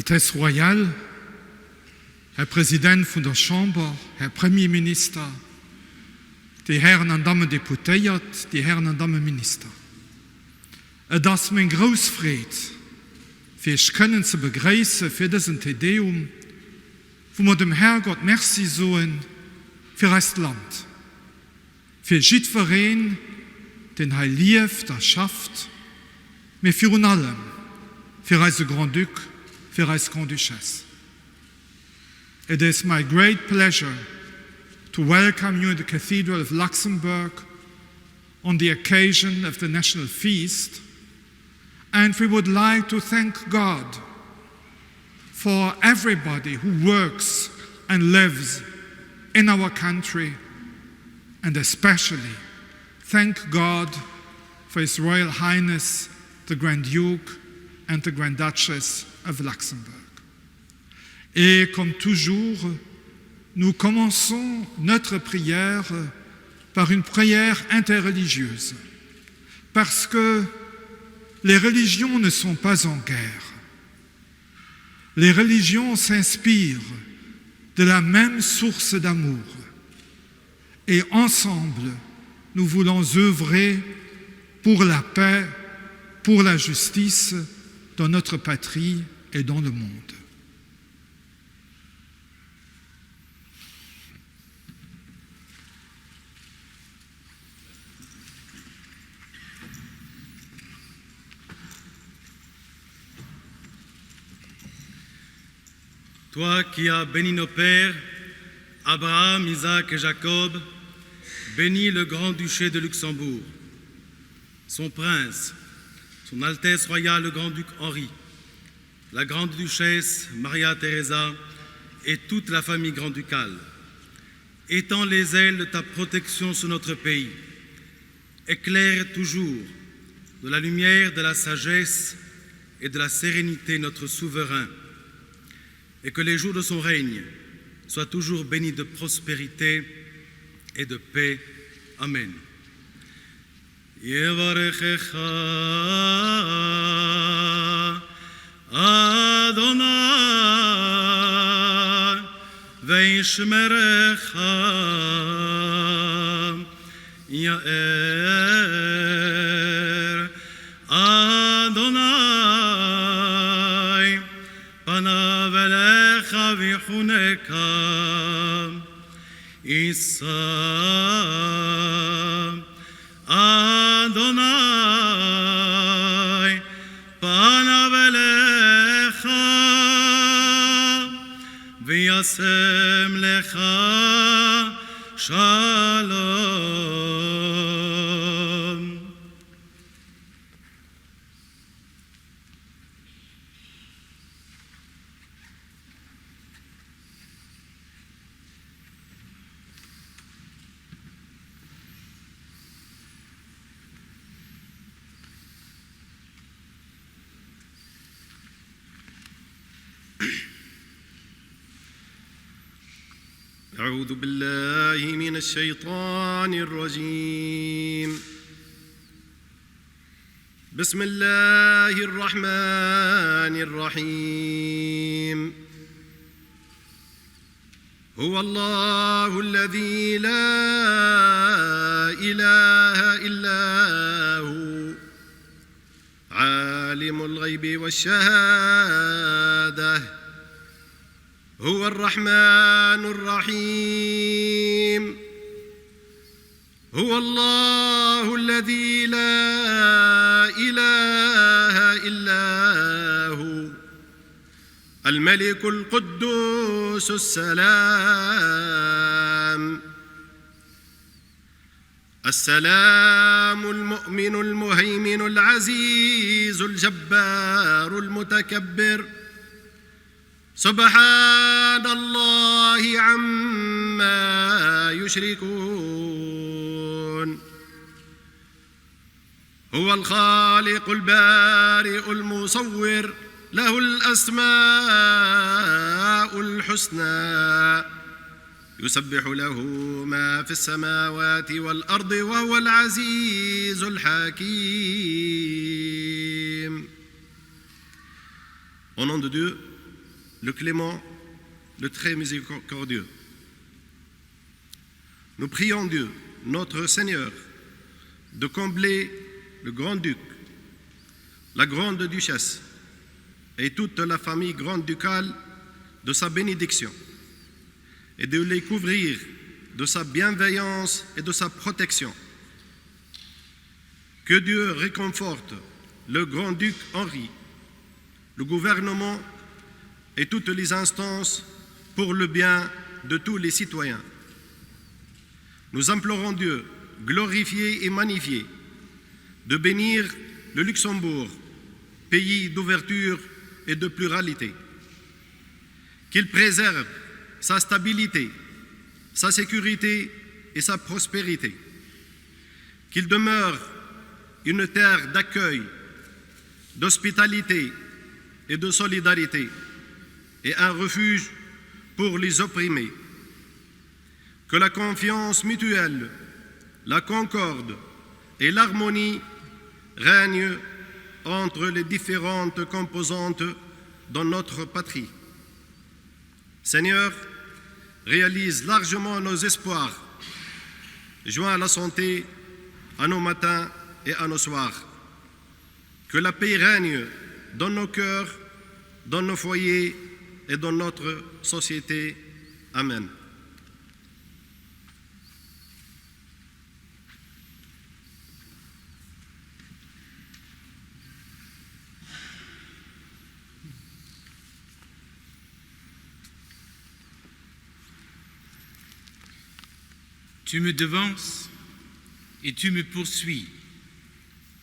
Altesse Royale, Här President vun der Chamber, Här Premierminister, Dir Hären an Dammen Deputéiert, Dir Hären an Damme Minister, et ass meng grouss Freed, fir Iech kënnen ze begréisse fir dësen Te Deum, wou mer dem Herrgott Merci soe fir eist Land, fir jiddwereen, deen hei lieft a schafft, mee virun allem fir eise Grand-Duc, fir eis Grand-Duchesse. It is my great pleasure to welcome you in the Cathedral of Luxembourg on the occasion of the National Feast and we would like to thank God for everybody who works and lives in our country and especially thank God for His Royal Highness the Grand Duke and the Grand Duchess of Luxembourg. Et comme toujours, nous commençons notre prière par une prière interreligieuse, parce que les religions ne sont pas en guerre. Les religions s'inspirent de la même source d'amour et ensemble, nous voulons œuvrer pour la paix, pour la justice dans notre patrie et dans le monde. Toi qui as béni nos pères, Abraham, Isaac et Jacob, bénis le grand-duché de Luxembourg, son prince, son Altesse royale le grand-duc Henri, la grande-duchesse Maria Teresa et toute la famille grand-ducale. Étends les ailes de ta protection sur notre pays. Éclaire toujours de la lumière de la sagesse et de la sérénité notre souverain, et que les jours de son règne soient toujours bénis de prospérité et de paix. Amen. Adonai פניו אליך ויחונך ישא אדוני פניו אליך וישם לך שלום. أعوذ بالله من الشيطان الرجيم بسم الله الرحمن الرحيم هو الله الذي لا إله إلا هو عالم الغيب والشهادة هو الرحمن الرحيم هو الله الذي لا إله إلا هو الملك القدوس السلام السلام المؤمن المهيمن العزيز الجبار المتكبر سبحان الله عما يشركون هو الخالق البارئ المصور له الأسماء الحسنى يسبح له ما في السماوات والأرض وهو العزيز الحكيم Au nom de Dieu, le clément, le très miséricordieux. Nous prions Dieu, notre Seigneur, de combler le grand-duc, la grande duchesse et toute la famille grande-ducale de sa bénédiction et de les couvrir de sa bienveillance et de sa protection. Que Dieu réconforte le grand-duc Henri, le gouvernement et toutes les instances pour le bien de tous les citoyens. Nous implorons Dieu, glorifié et magnifié, de bénir le Luxembourg, pays d'ouverture et de pluralité. Qu'il préserve sa stabilité, sa sécurité et sa prospérité. Qu'il demeure une terre d'accueil, d'hospitalité et de solidarité et un refuge pour les opprimés. Que la confiance mutuelle, la concorde et l'harmonie règnent entre les différentes composantes dans notre patrie. Seigneur, réalise largement nos espoirs, joins la santé à nos matins et à nos soirs. Que la paix règne dans nos cœurs, dans nos foyers et dans notre société. Amen. Tu me devances et tu me poursuis.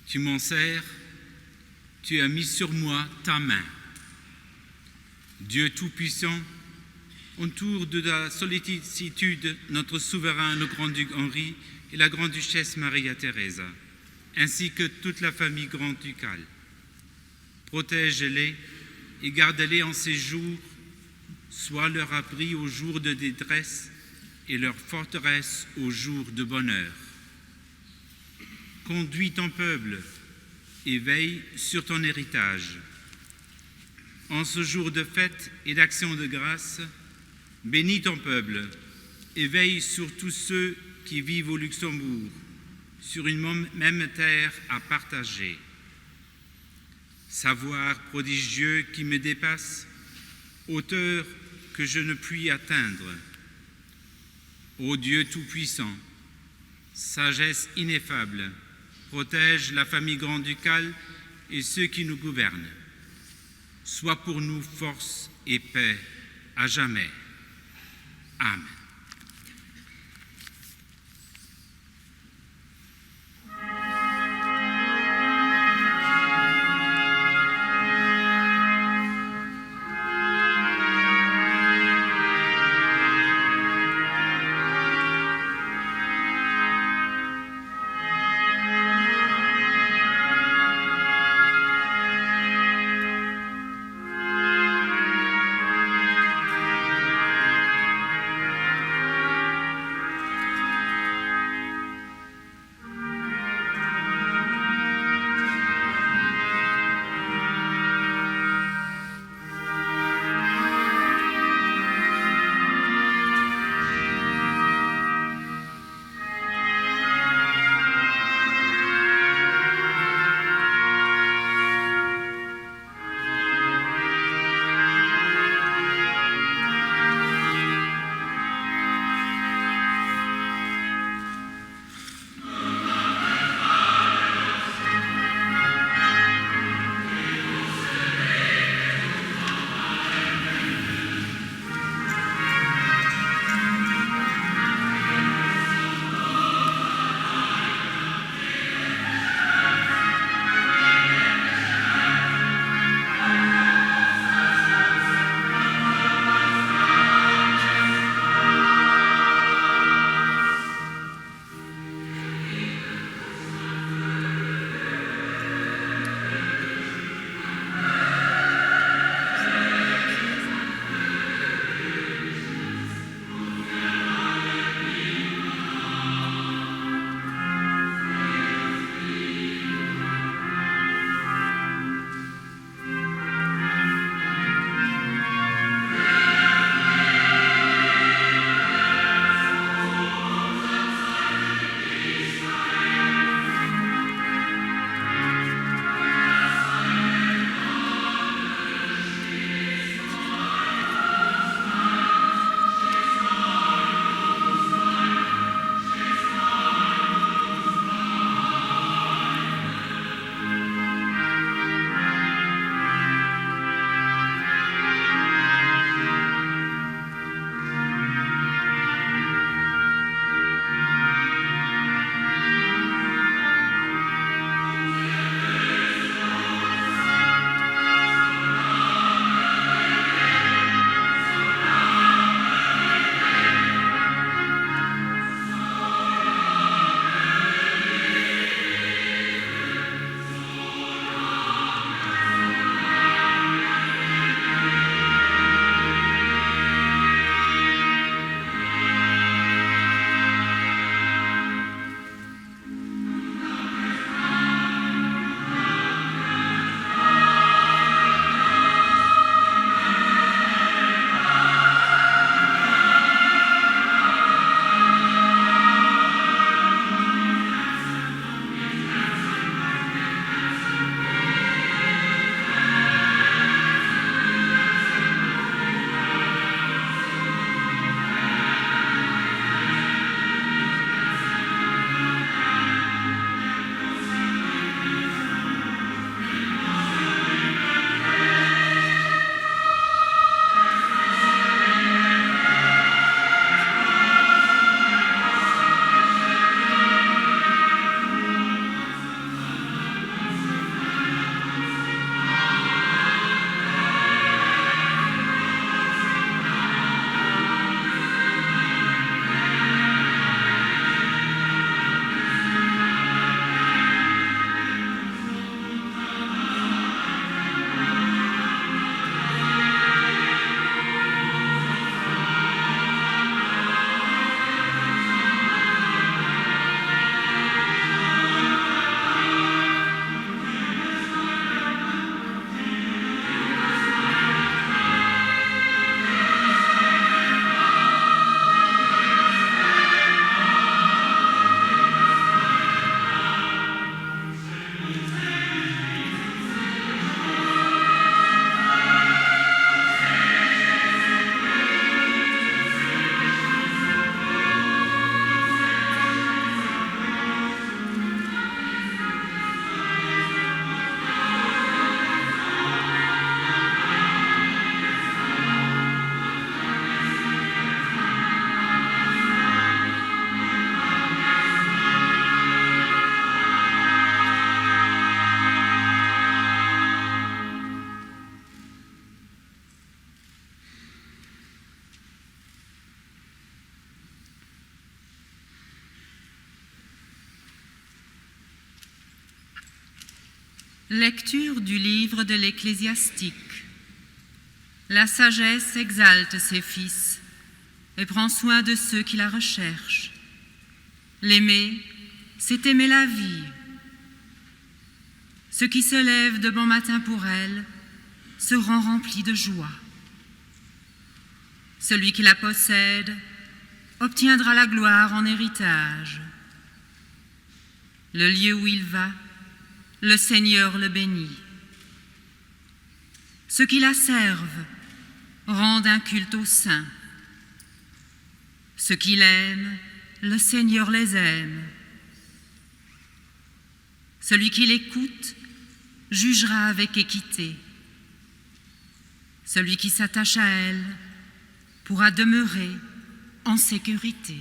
Tu m'en sers, tu as mis sur moi ta main. Dieu Tout-Puissant, autour de la sollicitude notre souverain, le grand-duc Henri et la grande-duchesse Maria Teresa, ainsi que toute la famille grand-ducale. Protège-les et garde-les en ces jours, sois leur abri au jour de détresse et leur forteresse au jour de bonheur. Conduis ton peuple et veille sur ton héritage. En ce jour de fête et d'action de grâce, bénis ton peuple et veille sur tous ceux qui vivent au Luxembourg, sur une même terre à partager. Savoir prodigieux qui me dépasse, hauteur que je ne puis atteindre. Ô Dieu Tout-Puissant, sagesse ineffable, protège la famille grand-ducale et ceux qui nous gouvernent. Sois pour nous force et paix à jamais. Amen. Lecture du livre de l'Ecclésiastique. La sagesse exalte ses fils et prend soin de ceux qui la recherchent. L'aimer, c'est aimer la vie. Ceux qui se lèvent de bon matin pour elle seront remplis de joie. Celui qui la possède obtiendra la gloire en héritage. Le lieu où il va, le Seigneur le bénit. Ceux qui la servent rendent un culte au saint. Ceux qui l'aiment, le Seigneur les aime. Celui qui l'écoute jugera avec équité. Celui qui s'attache à elle pourra demeurer en sécurité.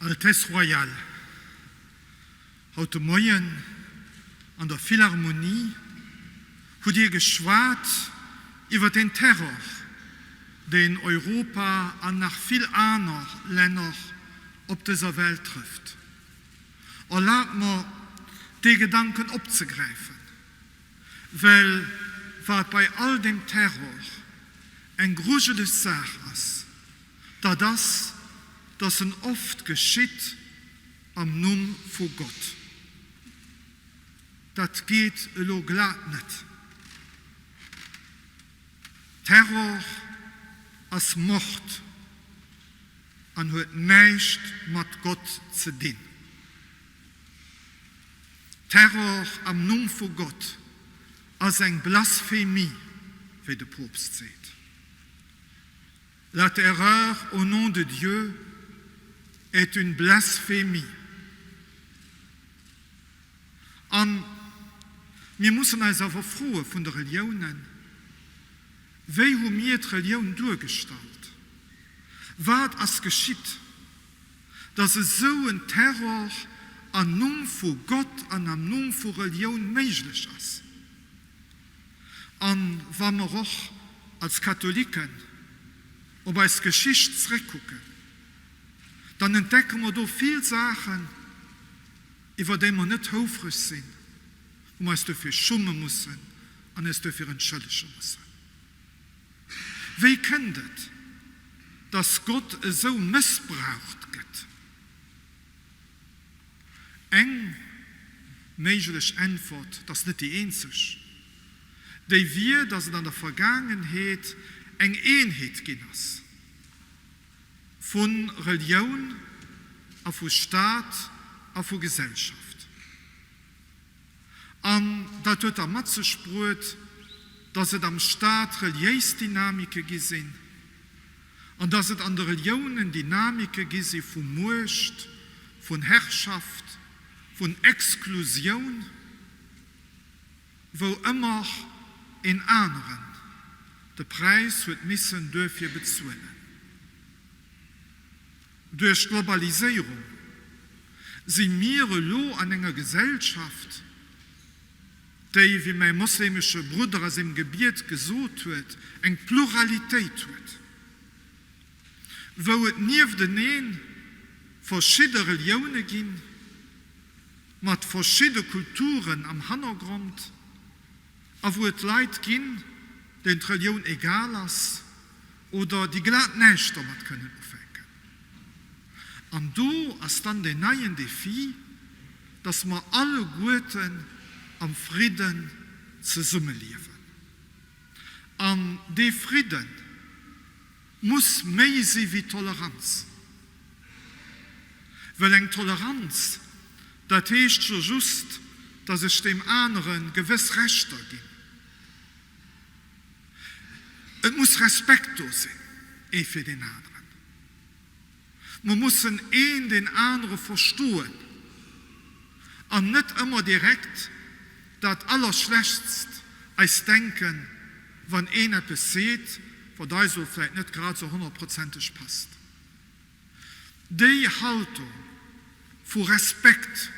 Altesse Royale, haut de Moien an der Philharmonie hutt Dir geschwat iwwer den Terror, deen Europa an nach vill aner Länner op dëser Welt trëfft. Erlaabt mer, dee Gedanken opzegräifen, well wat bei all deem Terror eng grujeleg Saach ass, dat ass, dass en oft geschitt am Numm vu Gott. Dat geet elo glat net. Terror ass Mord an huet näischt mat Gott ze dinn. Terror am Numm vu Gott ass eng Blasphemie, wéi de Poopst seet. La terreur au nom de Dieu est une blasphémie. A mir mussen eis awer froe vun de Reliounen, Wéi hu mir d'Relioun duergestallt? Wat ass geschitt, datt esou en Terror an Numm vu Gott an am Numm vu Relioun méiglech ass? A wa mer och als Katholiken op eis Geschicht zréckkucken, dann entdecke mer do vill Saachen, iwwer déi mer net houfreg sinn, wou mer eis dofir schumme mussen an eis dofir entschëllege mussen. Wéi kënnt et, dass Gott esou mëssbraucht gëtt? Eng. méiglech Äntwert, 't ass net déi eenzeg, déi wier, datt et an der Vergaangenheet eng Eenheet ginn ass vu Relioun a vu Staat a vu Gesellschaft. An dat huet da mat sech bruet, datt et am Staat reliéis Dynamike gi sinn an datt et an de Reliounen Dynamike gi si vu Muecht, vun Herrschaft, vun Exklusioun, wou ëmmer een aneren de Präis huet missen duerfir bezuelen. Duerch d'Globaliséierung si mir elo an enger Gesellschaft, déi, wéi mäi moslemesche Brudder a sengem Gebiet gesot huet, eng Pluralitéit huet, wou et nieftenee verschidde Relioune ginn, mat verschidde Kulturen am Hannergrond a wou et Leit ginn, deenen d'Relioun egal ass oder déi glat näischt domat kënnen ufänken. An do ass dann deen neien Défi, dass mer alleguerten am Fridden zesummeliewen. An dee Fridden muss méi si wéi Toleranz. Well eng Toleranz, dat heescht jo just, dass ech deem anere gewëss Rechter ginn. Et muss Respekt do sinn, ee fir deen aneren. Mer mussen een deen anere verstoen an net ëmmer direkt dat Allerschlechtst eis denken, wann een eppes seet, wat eis elo vläit net grad esou honnertprozenteg passt. Déi Haltung vu Respekt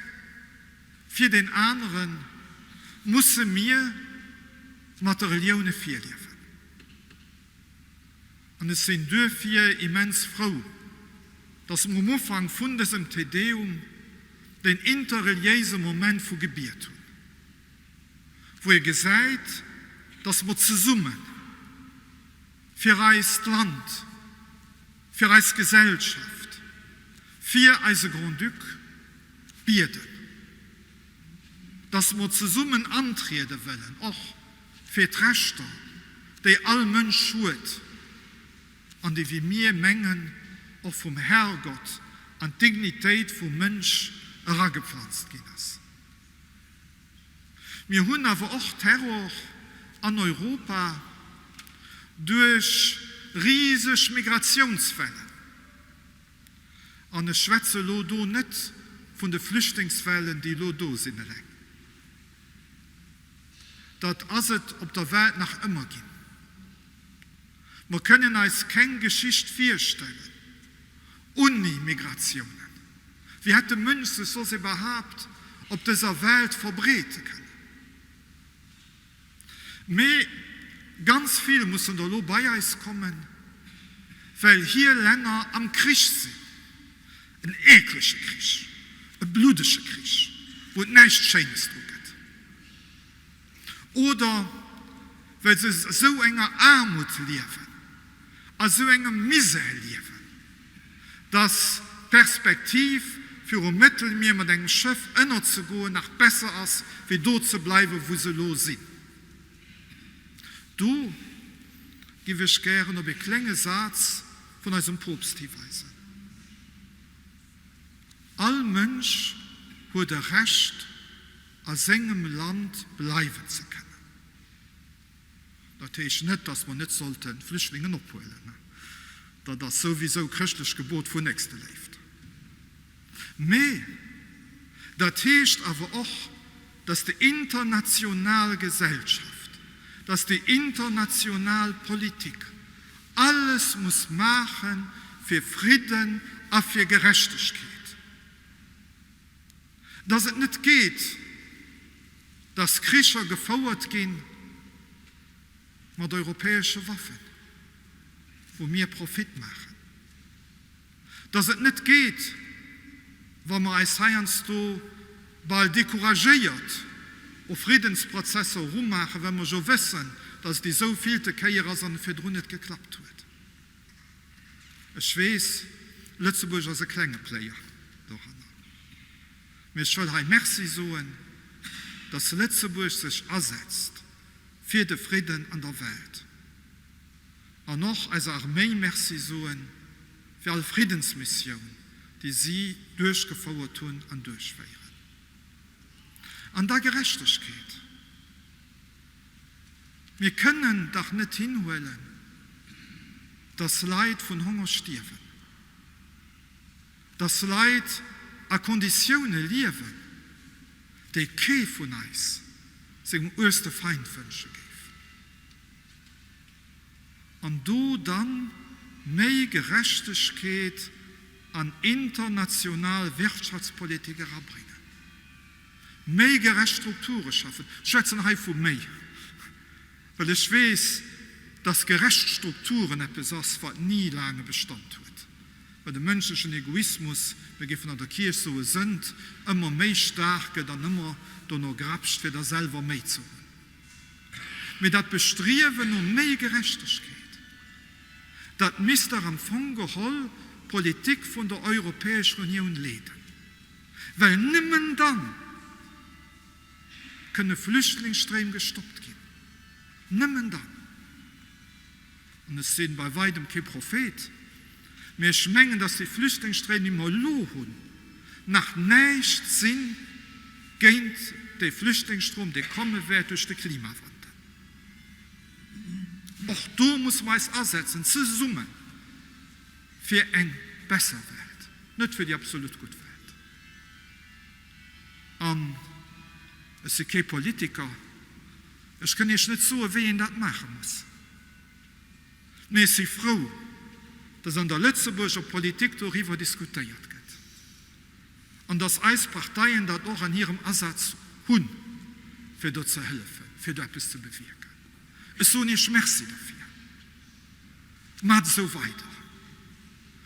fir deen anere musse mir mat de Relioune virliewen. An ech sinn duerfir immens frou, dass mer um Ufank vun dësem Te Deum deen interreliéise Moment vu Gebiet hunn, wou ee gesäit, dass mer zesumme fir eist Land, fir eis Gesellschaft, fir eise Grand-Duc bieden, dass mer zesummen antriede wëllen, och fir d'Rechter, déi all Mënsch huet an déi, wéi mir mengen, och vum Herrgott an d'Dignitéit vum Mënsch eragepflanzt ginn ass. Mir hunn awer och Terror an Europa duerch riseg Migratiounswellen. An ech schwätze elo do net vun de Flüchtlingswellen, déi elo do sinn, eleng. Dat ass et op der Welt nach ëmmer ginn. Mer kënnen eis keng Geschicht virstellen unni Migratiounen. Wéi hätt de Mënsch sech soss iwwerhaapt op dëser Welt verbreete kënnen? Mee ganz vill mussen der elo bei eis kommen, well hir Länner am Krich sinn. En eeklege Krich, e bluddege Krich, wou et näischt Schéines dru gëtt. Oder well se esou enger Aarmut liewen, a sou engem Misär liewen, dass d'Perspektiv fir um Mëttelmier mat engem Schëff ënnerzegoen nach besser ass, wéi do ze bleiwen, wou se elo sinn. Do giff ech gären op e klenge Saz vun eisem Poopst hiweisen, All Mënsch huet e Recht, a sengem Land bleiwen ze kënnen. Dat heescht net, dass mer net sollte Flüchtlingen ophuelen. Dat ass souwisou chrëschtlech Gebot vun Nächsteléift. Mee dat heescht awer och, dass déi international Gesellschaft, dass déi international Politik alles muss maache fir Fridden a fir Gerechtegkeet. Dass et net geet, dass Kricher gefouert gi mat europäesche Waffen, wou mir Profit maachen. Dass et net geet, wa mer eis heiansdo bal decouragéiert u Friddensprozesser erumaachen, well mer jo wëssen, dass et déi esou villte Kéier ass an et virdrun net geklappt huet. Ech weess, Lëtzebuerg ass e klenge Player doranner, mee ech wëll hei Merci soen. dass Lëtzebuerg sech asetzt fir de Fridden an der Welt. An och eiser Arméi Merci soen fir all Friddensmissioun, déi si duerchgefouert hunn an duerchféieren. An da Gerechtegkeet. Mir kënnen dach net hinhuelen, dass Leit vun Honger stierwen, dass Leit a Konditioune liewen, déi kee vun eis sengem uergste Feind wënsche géif. An do dann méi Gerechtegkeet an international Wirtschaftspolitik erabréngen. Méi gerecht Strukture schaffen. Ech schwätzen hei vu méi, well ech weess, dass gerecht Strukturen eppes ass, wat ni laang e Bestand huet, well de mënschlechen Egoismus, mir géifen an der Kierch soe Sënd, ëmmer méi staark gëtt an ëmmer dono grapscht, fir da selwer méi ze hunn. Mee dat Bestriewen no méi Gerechtegkeet, dat misst dach am Fong geholl d'Politik vun der Europäescher Unioun leeden. Well nëmmen dann kënne Flüchtlingsstréim gestoppt ginn. Nëmmen dann. An ech si bei weidem kee Prophet, mee ech mengen, datt déi Flüchtlingsstréim, déi mer elo hunn, nach näischt si géint dee Flüchtlingsstrom, dee komme wäert duerch de Klimawandel. Och do musse mer eis asetzen, zesummen, fir eng besser Welt, net fir déi absolut gutt Welt. An ech si kee Politiker, ech kënn Iech net soen, wéi een dat maache muss, mee ech si frou, dass an der Lëtzebuurger Politik doriwwer diskutéiert gëtt an dass eis Parteien dat och an hirem Asaz hunn, fir do ze hëllefen, fir do eppes ze bewierken. Ech soen Iech Merci derfir. Maacht esou weider.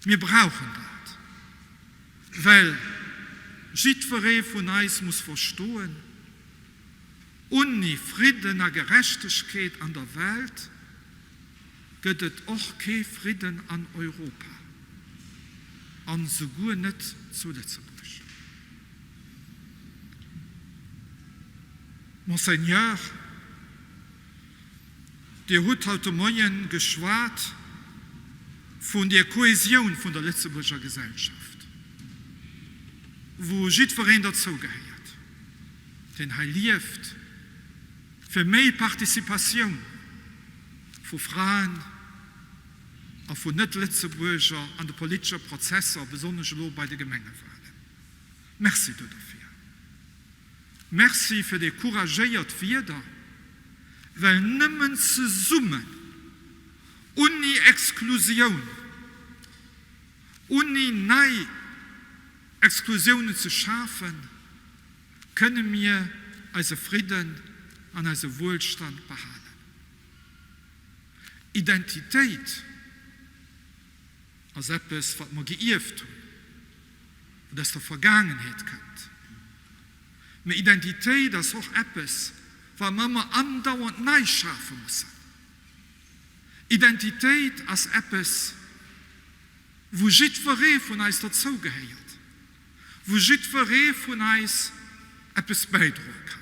Mir brauchen dat, well jiddweree vun eis muss verstoen, Unni Fridden a Gerechtegkeet an der Welt gëtt et och kee Fridden an Europa an esouguer net zu Lëtzebuerg. Monseigneur, Dir hutt haut de Moien geschwat vun der Kohesioun vun der Lëtzebuurger Gesellschaft, wou jiddwereen derzougehéiert, deen hei lieft, fir méi Participatioun vu Fraen a vun Net-Lëtzebuurger an de politesche Prozesser, besonnesch elo bei de Gemengewahlen. Merci do derfir. Merci fir déi couragéiert Wierder, well nëmmen zesummen, unni Exklusioun, unni nei Exklusiounen ze schafen, kënne mir eise Fridden an eise Wuelstand behalen. Identitéit ass eppes, wat mer geierft hunn, wat aus der Vergaangenheet kënnt. Mä Identitéit ass och eppes, wat mer ëmmer andauernd nei schafe mussen. Identitéit ass eppes, wou jiddweree vun eis derzougehéiert, wou jiddweree vun eis eppes bäidroe kann.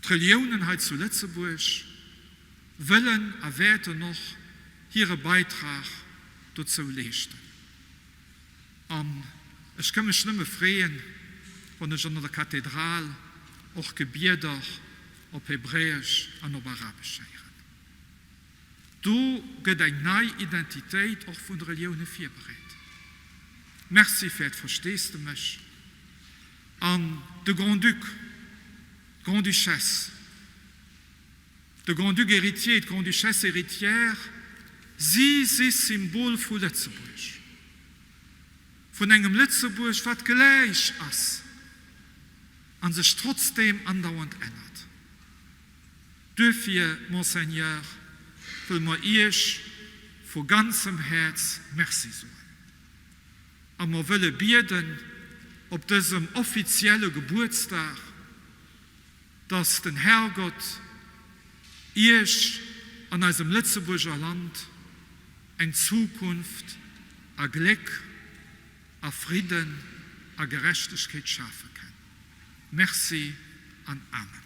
D'Reliounen hei zu Lëtzebuerg wëllen a wäerten och hire Beitrag dozou leeschten. An ech ka mech nëmme freeën, wann ech an der Kathedral och Gebieder op Hebräesch an op Arabesch héieren. Do gëtt eng nei Identitéit och vun de Relioune virbereet. Merci fir Äert Versteesdemech. An de Grand-Duc, d'Grande-Duchesse, de Grand-Duc héritier, d'Grande-Duchesse héritière, si si Symbol vu Lëtzebuerg, vun engem Lëtzebuerg, wat gläich ass a sech trotzdeem andauernd ännert. Duerfir, Monseigneur, wëlle mer Iech vu ganzem Häerz Merci soen a mer wëlle bieden op dësem offizielle Gebuertsdag, dass den Herrgott Iech an eisem Lëtzebuerger Land eng Zukunft a Gléck, a Fridden a Gerechtegkeet schafe kenn. Merci an Amen.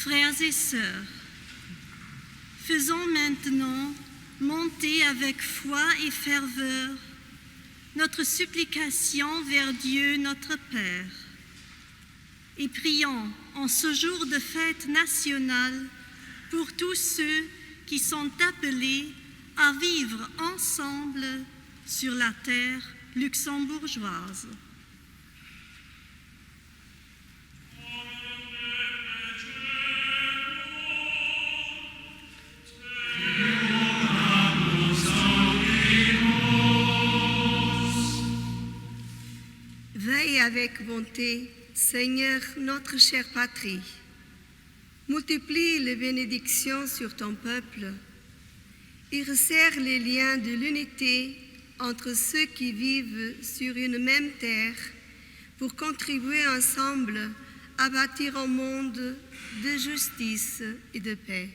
Frères et sœurs, faisons maintenant monter avec foi et ferveur notre supplication vers Dieu notre Père. Et prions en ce jour de fête nationale pour tous ceux qui sont appelés à vivre ensemble sur la terre luxembourgeoise. Veille avec bonté, Seigneur, notre chère patrie. Multiplie les bénédictions sur ton peuple et resserre les liens de l'unité entre ceux qui vivent sur une même terre pour contribuer ensemble à bâtir un monde de justice et de paix.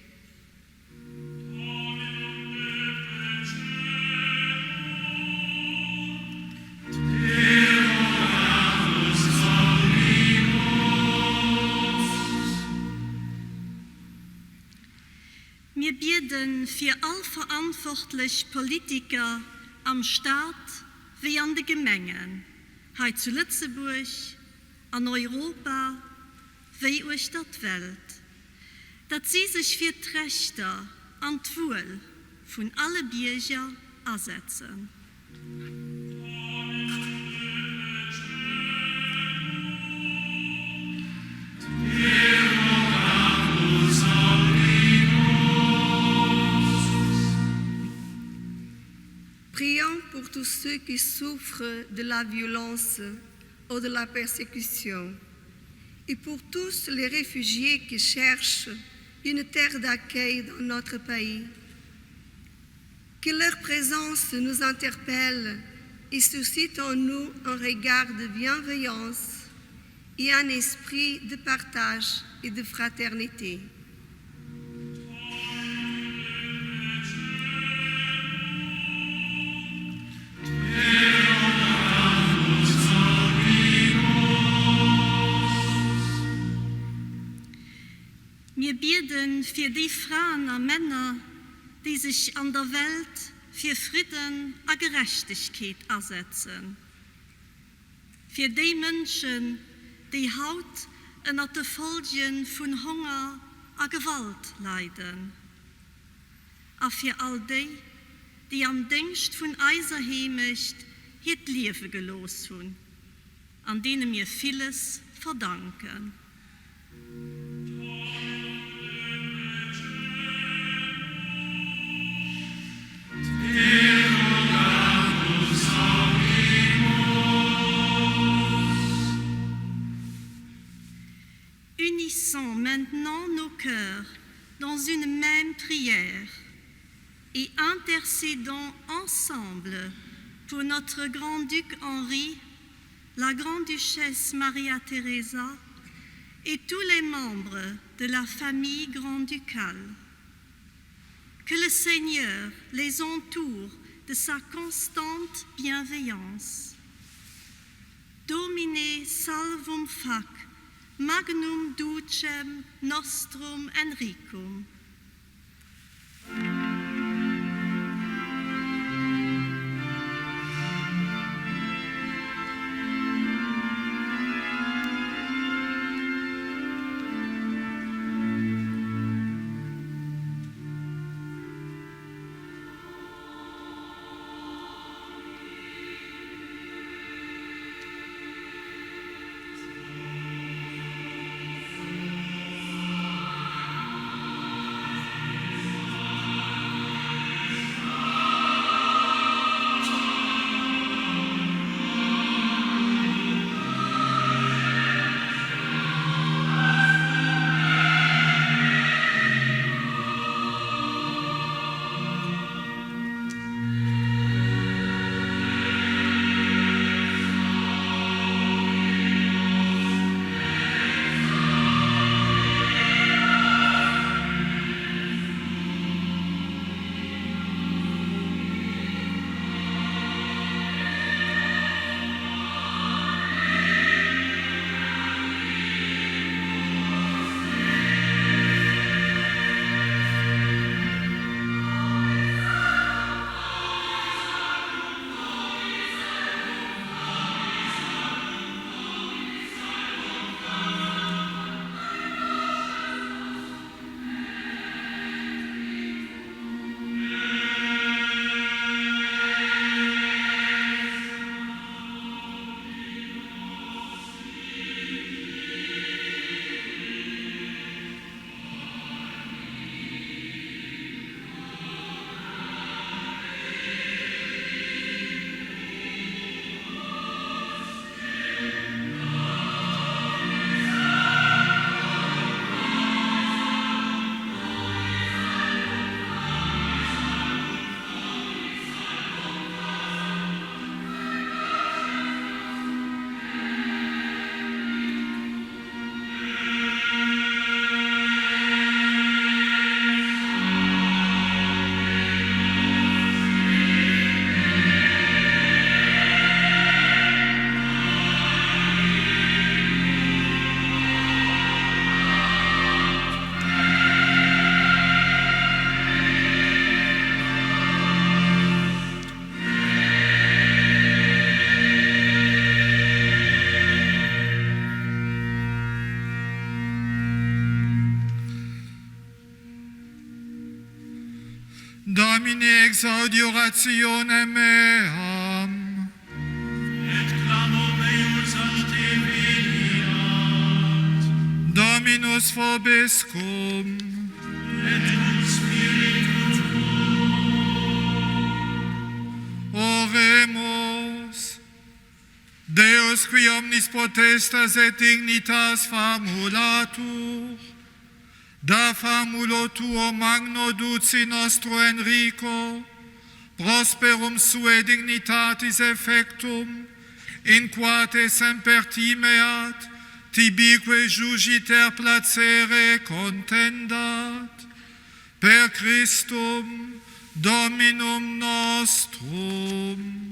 Mir bieden fir all verantwortlech Politiker am Staat wéi an de Gemengen, hei zu Lëtzebuerg, an Europa wéi uechter d'Welt, datt si sech fir d'Rechter an d'Wuel vun alle Bierger asetzen. Prions pour tous ceux qui souffrent de la violence ou de la persécution et pour tous les réfugiés qui cherchent une terre d'accueil dans notre pays. Que leur présence nous interpelle et suscite en nous un regard de bienveillance et un esprit de partage et de fraternité. Mir bieden fir déi Fraen a Männer, déi sech an der Welt fir Fridden a Gerechtegkeet asetzen. Fir déi Mënschen, déi haut ënnert de Folge vun Honger a Gewalt leiden. A fir all déi, déi am Déngscht vun eiser Heemecht hiert Liewe gelooss hunn, an deene mir villes verdanken. Unissons maintenant nos cœurs dans une même prière et intercédons ensemble pour notre grand-duc Henri, la grande-duchesse Maria Teresa et tous les membres de la famille grand-ducale. Que le Seigneur les entoure de sa constante bienveillance. Domine salvum fac, magnum ducem nostrum Enricum. Domine exaudi orationem meam. Et clamor meius ad te veniat. Dominus vobiscum. Et cum spiritu tuo. Oremus. Deus qui omnis potestas et dignitas famulatur, da famulo tuo magno duci nostro Enrico, prosperum suae dignitatis effectum, in qua te semper timeat, tibique jugiter placere contendat, per Christum Dominum nostrum.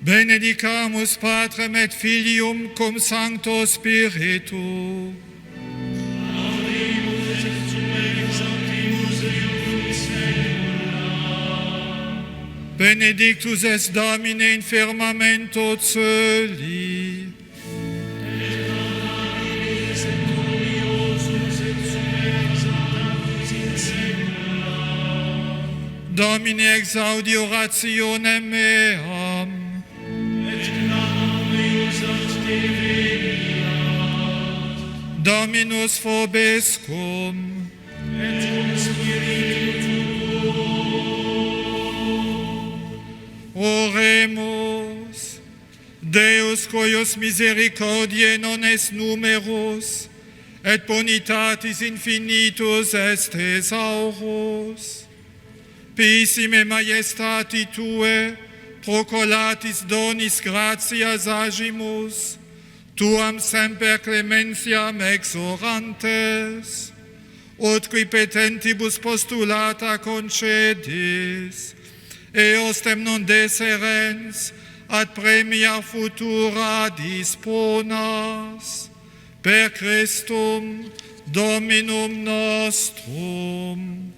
Benedicamus Patrem et Filium cum Sancto Spiritu. Benedictus es Domine in firmamento celi. Domine exaudi orationem meam. Et clamor meus ad te veniat. Dominus vobiscum. Et cum spiritu tuo. Oremus. Deus cuius misericordiae non est numerus, et bonitatis infinitus est thesaurus. Piissime majestati Tue, procolatis donis gratias agimus, Tuam semper clementiam exorantes, ut qui petentibus postulata concedis, eostem non deserens, ad premia futura disponas, per Christum Dominum nostrum.